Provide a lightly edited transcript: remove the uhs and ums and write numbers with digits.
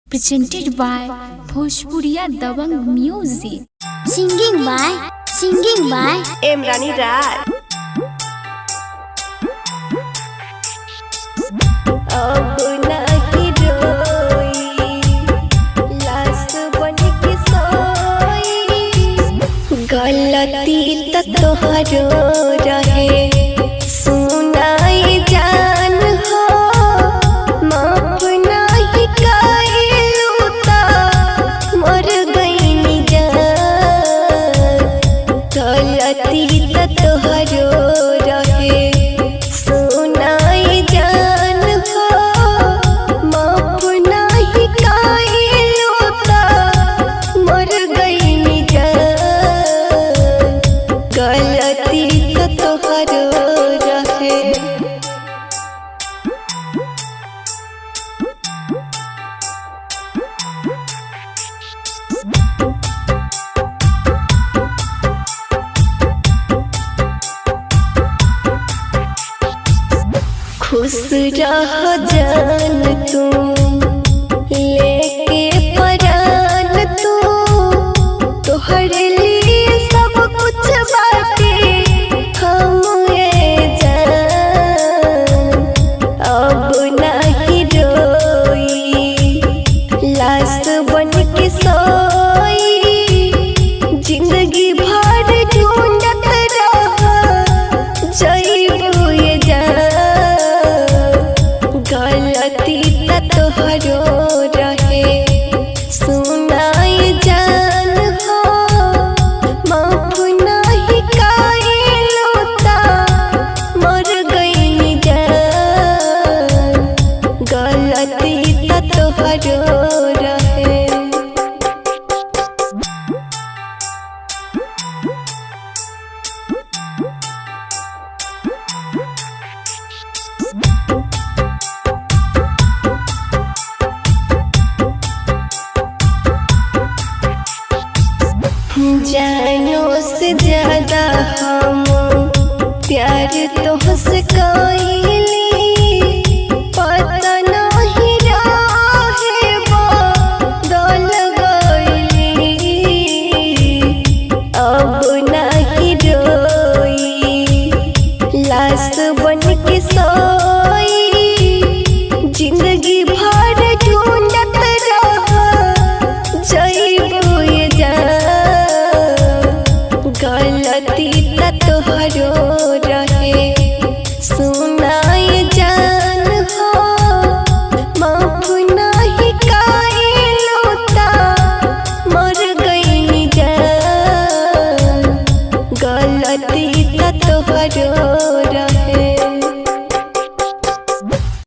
Presented by Bhojpuriya Dabang Music. Singing by Imrani Raj. अब नाही रोई, लाश बन के सोई। गलती त तोहरो रहे, सुनाई जान हो, माफ नाही कइलू त मर गइनी जान। गलती त तोहरो रहे, सुनाई जान हो, माफ नाही कइलू त मर गइनी जान। गलती त तोहरो रहे। खुश रह जान तू, लेके परान तू, तोहर लिए सब कुछ बाटे हम ये जान। अब नहीं रोई, लाश बन के सोई, जिंदगी भर ढूंढत रह जइबू ये जान। गलती त तोहरो रहे, सुनाई जान हो, माफ नाही कइलू त मर गइनी जान। गलती त तोहरो रहे। जानो से ज्यादा हम प्यार तुहसे कइली, पता नहीं रहे बदल गइली। अब नहीं रोई, लाश बन के सोई, जिंदगी भर ढूंढत रह जइबू ये जान। गलती त तोहरो रहे, सुनाई जान हो, माफ नाही कइलू त मर गइनी जान। गलती त तोहरो